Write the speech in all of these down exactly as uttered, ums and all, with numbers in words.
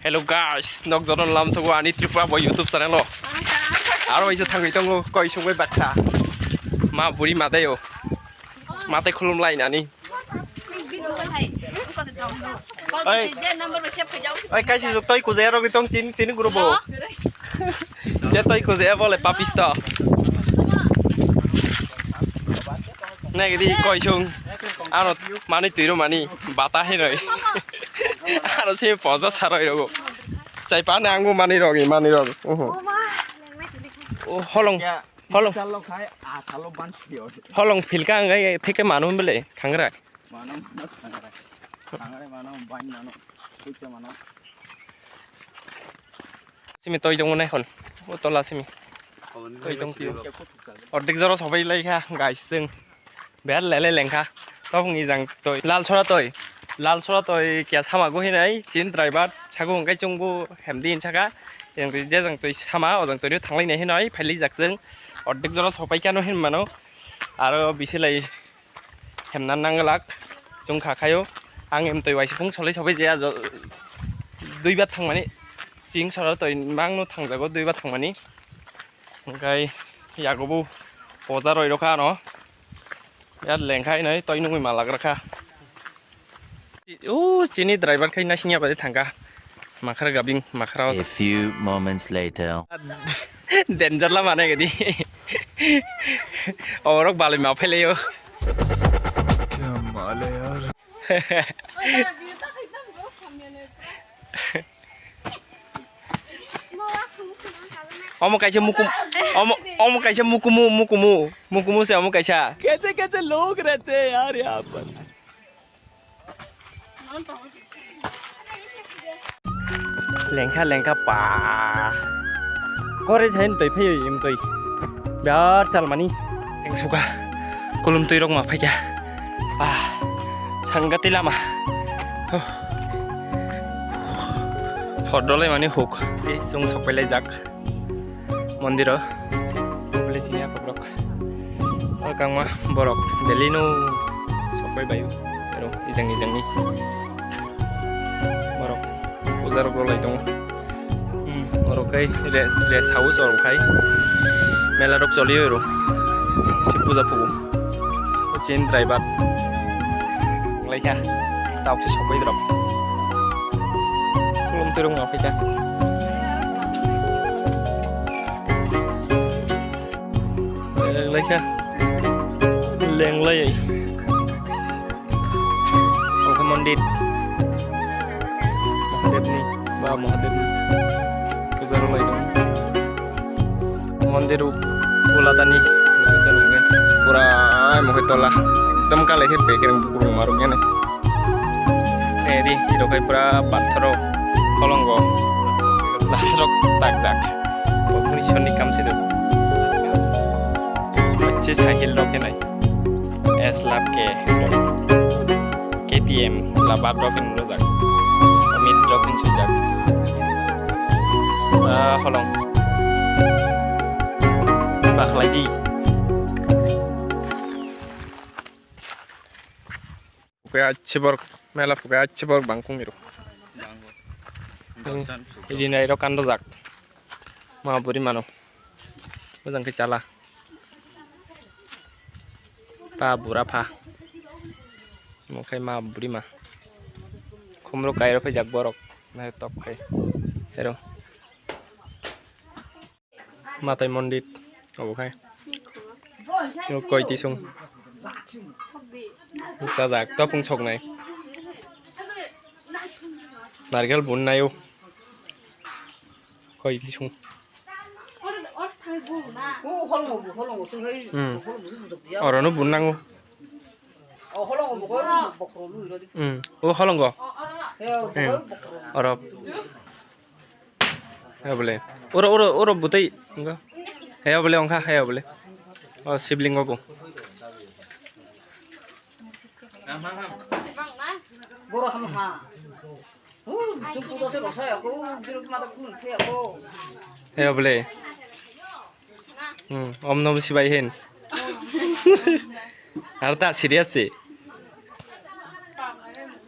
Hello guys, nok jono lamsogo ani Tripura boy YouTube channel o. Aro isa thangwi tongo koi songwi baksa. Ma buri madai o. Matai khulum lai nani. Oi. Oi, kaisa jok toi kujaya rok tong chin, chini guru bo. Je toi kujaya bole papista. Nagidi koi song. Ano mani tuiro mani bata hinoi. Ano se poja saroi rogo. Chai pa nangbo mani rogi, mani rogi. Uhu. O holong, holong. Chalo khai, a chalo ban sio. Holong philka ang gai theke manu bele khangra. Mano, mano, thangrai. Thangrai mano, bain mano, pucha mano. Simi toi tongmani hon. O tola simi. Toi tong tio. Ordek jora sobai lai kha, guys, chwng. Ber lele lengkha. Tobong ijang toi. Lal sora toi. Lal sora toi kya sama go hinai. Chin driver. Chago hongkai chungbo hemdi hin saka. Yang je jang toi sama, ojang toi thanglai nai hinai. Phailai jak chwng. Ordek jora sobai kha no hin mano. Aro bisilai hemna nanglak chwng kha khayo. Ang em toi waisa phung solai sobai jaya jo-, duibar thangmani. Ching sora toi mangno thangjago duibar thangmani. Hwnkhe yago bo poja roi rokha ano. Yar lengkhai noi toi nungwi malak rakha. O chini driver khai naising ya bai thangkha. Makhar gabing makhar. A few moments later. Danger lama nai gadi. Orok balai ma phailayo. Kya mal hai yaar? Omo kaisa mukum, omo, omo kaisa mukumu, mukumu, mukumu se omo kaisa. Kaise kaise log rehte hain yaar yahan par? Lengkha lengkha pa. Kore jai toi phai im toi. Biar chal mani. Eng suka. Kulum twi rok ma phaikya. Pa. Sangati lama. Huh. Hor dolai mani huk. Tei chwng sok pailai jak. Mondiro bole sini apa borok. O kangma borok delino sokbai bayu. Ero ijang ijangni borok puja rok rolai tongo. Hmm, borok kai re re saus rok kai mela rok choliyo ero si puja pugo. O chin driver lai kha. Tok si sokbai drop. Kulum turung ma phaikha. Lenglai kha. Lenglai. Oke, mondir. Mahadevni, ba Mahadevni. Puja rwlai tongo. Mondir u-, ulatani. Pura mohoi tola. Ekdom kalai khe bekereng bukurung maruk yani. Eri, iro kai pura pathoro kolongo. Lasrok tak tak. Bokni soni kam sido. Bacche cycle rok kenai. S lab ke. K T M labar rok in rojak. Amit rok in sujak. Ah, holong. Bakhlai di. Phuke achhe borok, mela phuke achhe borok bangkung iro. Bango. Iri nai ro kando jak. Ma buri mano. Mojang khe chala. Pa bura pha. Mo khai ma buri ma. Khumro kairo phai jak borok. Nai tok khai. Hero. Matai mondir obo khai. Yo koi tisung. Sajak topung soknai. Narikal bun nayo. Koi tisung. Hmm. Orono bun nango. Hmm. O holongo. Hmm. Oro. He bole. Oro, oro, oro butei. He bole, ongkha, he bole. O sibling obo. He bole. Hmm, om namo sibai hin. Ar ta serious se.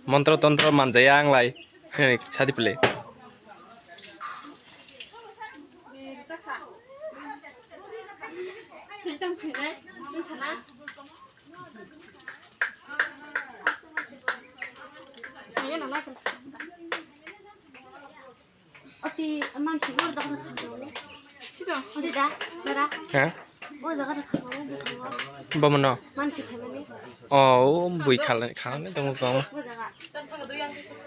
Montro tontro manjaya ang lai. Hei, sadi pele. Oti mansi ur jaga thangmani. Sida. Oti da, dara. Ha? O jaga thangmani, thangmani. Bomono. Mansi khaimani. O, o bui khalai, khalai tongo tongo. O jaga.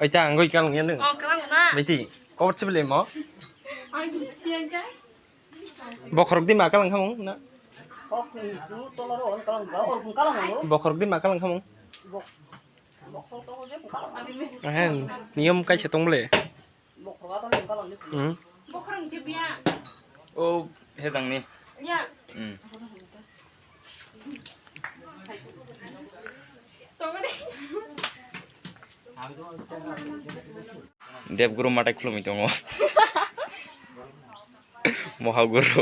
Oi ta angoi kalang ya nung. O, kalang na. Beti, kobor chibele mo. Ang siang ka. Bokhorok di ma kalang khamung na. Bokhorok di ma kalang khamung. Ahen, niyom kaisa tong bole. Hmm. O, hejang ni. Hmm. Debguru matai khulumui tongo. Mohaguru.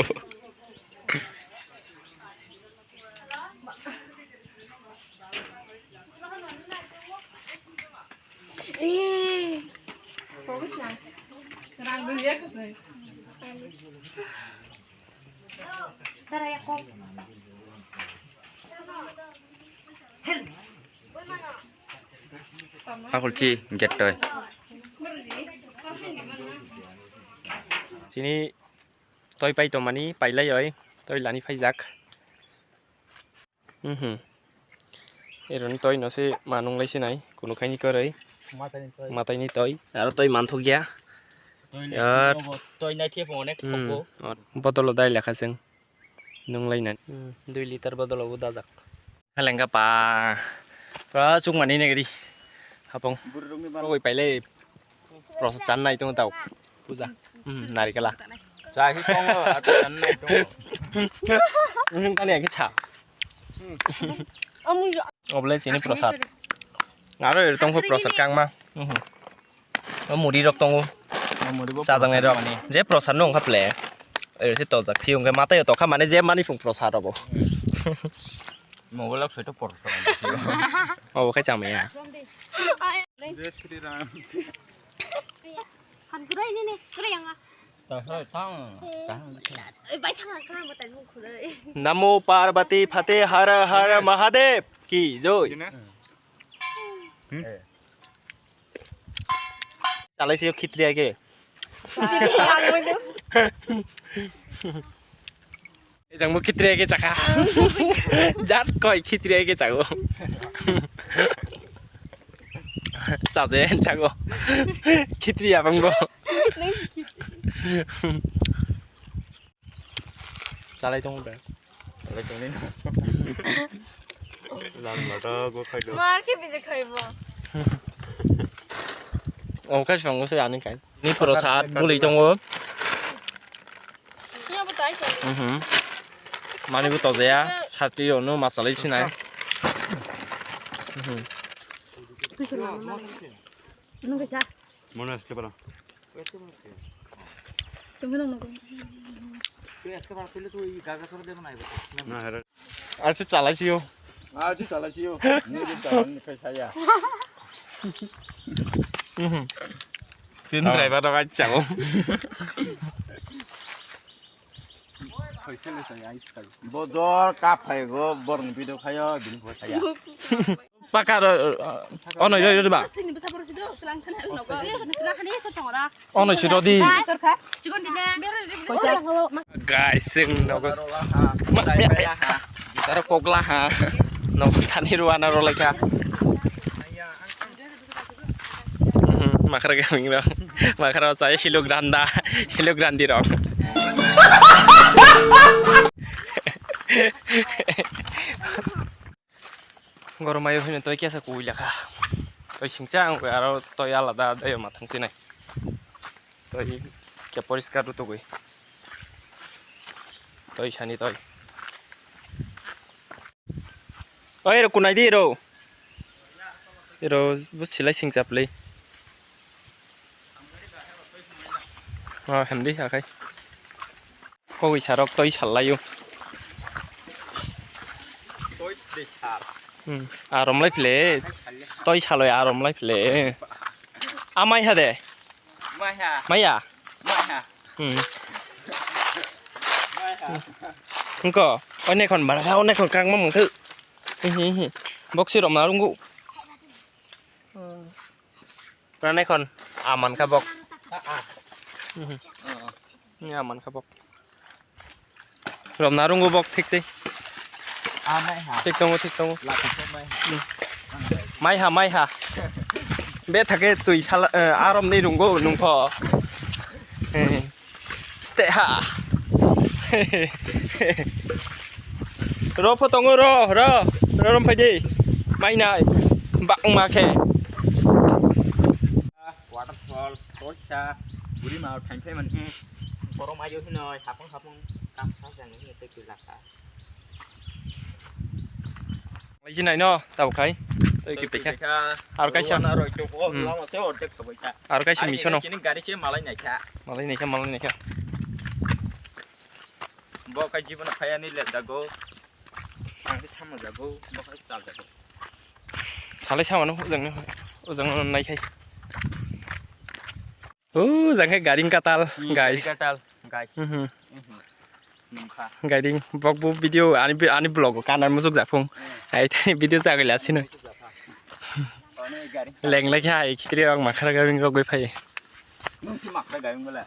Akulchi get toi. Chini toi pai tongmani pailai oi, toi lani paijak. Mhm. Eroni toi no se manung lai sinai, kunu khaini kwrwi. Mataini toi. Mataini toi. Aro toi manthok ya. Toi ni Yar. Toi nai thep onek Hmm. Khoko. Botolo dai lekha chwng. Nung lai nani. Hmm. Dui liter botolo bo dajak. Halengka pa. Pra chuk mani negri. Hapong. Burung ni Rogoi pailai. Prosad chan nai tongo tau. Puja. Hmm, narikala. Chahi tongo, atu chan nai tongo. Hmm, tani akhe cha. Oble sini prosad. Aro eri tongkho prosad kangma. Hmm. O muri rok tongo. O muri bo chajaknai prosad rok. Mani. Je prosad no wngkha ple. Eri se tojak si wngkha matai tokha mane je mani phung prosad robo. Mobile rok soito prosad. Obo khai chamaya. Jai Shri Ram. Han kurai ni ni, kurai yang ah. Tang, tang, tang. Eh, bai thang ah, kang batai mung kurai. Namo Parvati Phate Har Har Mahadev ki joy. Gini? Hmm. Chalai sio khitri age. Ejang bo khitri age chaka. Jat koi khitri age chago. Chaje chago. Khitri abang bo. Chalai tongo bre. Chalai tongni. Lam lada go khai do. Ma ke bide khaibo. Omo khai song go se ani kai. Ni prosad bwlwi tongo. Ni abo tai ko. Mhm. Mani bo tojaya, sati ono masalai sinai. Mhm. Mono eske para. Tunggu nung nung. Na, hera. Achu chalai sio. Achu chalai sio. Ni je chalai ni khe saya. Mhm. Sin driver rok achu chao. Bojor kaphai go borni video khayo bini khe saya. Paka ro, ono yo yo ba. Ono si rodi. Guys, sing nogo. Taro kokla ha. Nogo thani ruana ro lekha. Mhm, makhra gaming ro. Makhra chai hilo granda, hilo grandi ro. Goromai hino toi kesa kui lekha. Toi singcha ang aro toi alada dai ma thang tinai. Toi khe poriskar rutugui. Toi sani toi. Oi ro kunai di ro. Ro bu silai singcha plei. Oh, hemdi akai. Kogwi sarok toi sallaio. Toi de sal. Hmm, arom lai phle. Toi saloi arom lai phle. Amai ha de. Mai ha. Maya. Mai ha. Hmm. Mai ha. Engko. Onek hon bana kha, onek hon kang mamang thu. Hi, hi, hi. Bok si romna rungu. Nane kon aman kha bok. Ni aman kha bok. Romna rungu bok thik sei. Amai ha. Thik tongo, thik tongo. Lati ko mai ha. Mai ha, mai ha. Be thake tui sala, eh, arom ni rungu nungpho. Eh. Ste ha. Ro pho tongo ro, ro, ro rom phai di. Mai nai. Bak ma khe. Waterfall, torsa, buri ma thain thai man hi. Borok ma yo hino, hapung hapung, kam sa sa ni tei kwi lakha. Lai jinai no, tabo khai. Tei kwi pekha. Ar kaisa. Wana roi to, o lama se ordek to bai kha. Ar kaisa mission no. Chini gari se malai nai kha. Malai nai kha, malai nai kha. Bo kai jibono phaya ni le jago. Ang ke chama jago, bo kai chal jago. Salai samano ujang no, ujang no nai khai. O jang khai garing katal, guys. Katal, guys. Mhm. Nungkha. Garing bok bo video ani bi-, ani vlog o kanar musuk japung. Ai tani video chagwi la sino. Leng lai kha ai khitri rok makhara garing rok gwi phai. Nung si makhara garing bala.